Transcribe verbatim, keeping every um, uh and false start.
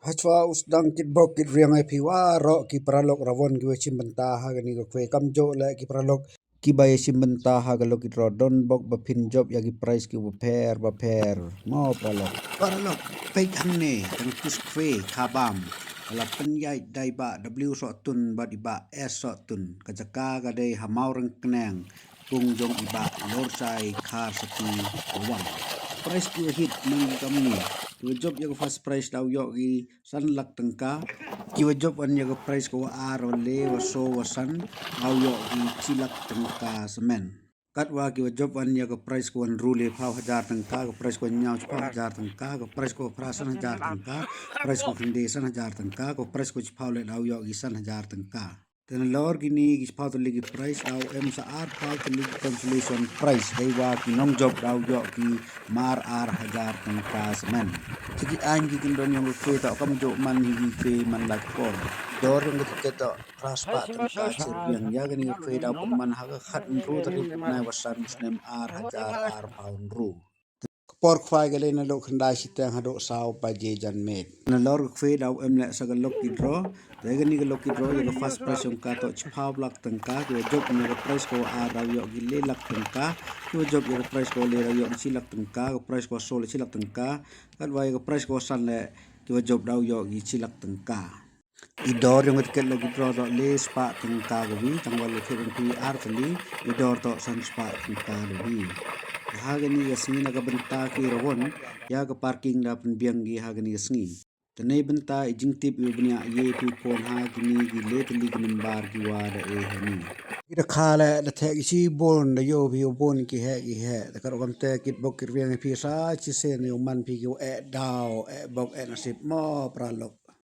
Hachwa u sdang kit bok kit riang e phi waroh ki paralok rawon ki wa chimbynta ha kani ka khwe, kamjooh le ki paralok ki ba ya chimbynta ha ka lucky draw, don bok ba phin jop ya ki prize ki wa pher wa pher. Mo paralok. Paralok, peit hangne, tang pus khwe khabam. Ka la pynyait da i Bah W Sohtun bad i Bah S Sohtun. Ka jaka ka dei ha Mawryngkneng, pung jong i Bah Lorchai Kharsati Wang. Prize ki wa hit man ki kamni. Ki wa jop ya ka first prize daw yoh ki san lak tyngka. Ki wa jop wan ya ka prize ka wa ar, wa le, wa so, wa san, daw yoh ki chi lak tyngka samen. Katwa ki wa jop wan ya ka prize ka wa ynru le phaw hajar tyngka, ka prize ka wa ynñiaw chiphaw hajar tyngka, ka prize ka wa phra san hajar tyngka, prize ka wa khyndai san hajar tyngka, ka prize ka wa chiphaw le daw yoh ki san hajar tyngka. Te nalor kini ki chiphaw tylli ki prize daw em sa ar phaw tylli ki consolation prize, dei wa ki nongjop daw yoh ki mar ar hajar tyngka samen. Te ki aiñ ki kyndon yong ka khwe toh kamjooh man hi ki khwe man la ki por. Dor yong ka ticket toh phra spah tyngka chirbiang. Ya kani ka khwe daw pynman ha ka khatynru tarik nai wa san snem ar hajar ar phaw ynru. Ka por khwai ka le na lok khyndai shiteng hadooh saw baje janmiet. Nalor ka khwe daw em le sa ka lucky draw. Te kani ka lucky draw ya ka first prize yong ka toh chiphaw lak tyngka, ki wa jop ya ka prize ka wa ar daw yoh ki le lak tyngka, ki wa jop ya ka prize ka wa le daw yoh ki chi lak tyngka, ka prize ka wa so le chi lak tyngka, katwa ya ka prize ka wa san le ki wa jop daw yoh ki chi lak tyngka. I dor yong ka ticket lucky draw toh le spah tyngka ka wi, tangwa le ticket yong phi ar tylli, i dor toh san spah tyngka ka wi. Ha kani ka sngi na ka bynta ki rawon, ya ka parking da pynbiang ki ha kani ka sngi. Te nei bynta i jingtip i wa bniah ye phi phone ha kini ki le tylli ki number ki wa da e hani. Ki da kha le da theh ki chi bun, da yoh phi yoh bun ki heh ki heh. Te kat wa kamte kit bok kit riang e phi sa chi sen yow man phi ki wa eh daw, eh bok, eh nasib mo paralok.